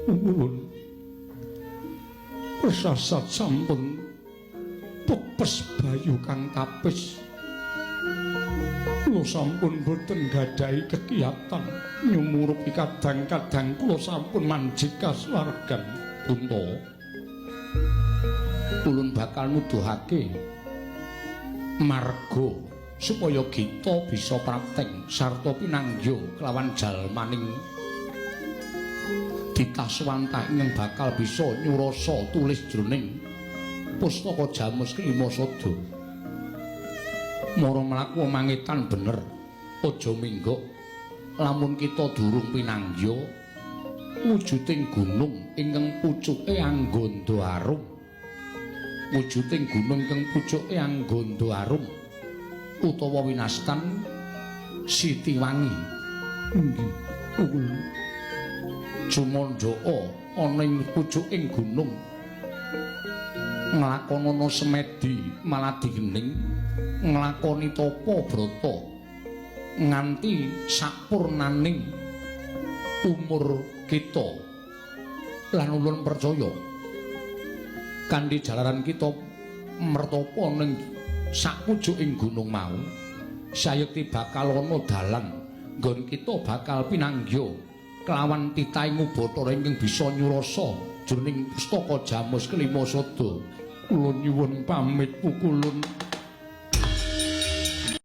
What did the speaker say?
Ulun resasat sampun pepes bayu kang tapis. Kula sampun boten gadhahi kekiyatan nyumurupi kadang-kadang kula sampun manjing kasuwargan. Kunta, ulun bakal nuduhake marga supaya kita bisa prapteng sarta pinangya kelawan jalmaning Ditaswantah ingkang bakal bisa nyurasa tulis jroning pustaka Jamus Kelima Sada. Mara mlaku mangetan bener, aja minggok lamun kita durung pinangya wujuding gunung ingkang pucuke angganda arum. Wujuding gunung ingkang pucuke angganda arum utawa winastan Sitiwangi. Inggih, ulun cumandhaa ana ing pucuking gunung nglakonana semedi maladi gening, nglakoni tapa brata nganti sapurnaning umur kita. Lan ulun percaya kanthi jalaran kita mertapa ning sapucuking gunung mau, sayekti bakal ana dalan nggon kita bakal pinangya kelawan titahing Ubathara ingkang bisa nyurasa jroning pustaka Jamus Kelima Sada. Kula nyuwun pamit pukulun.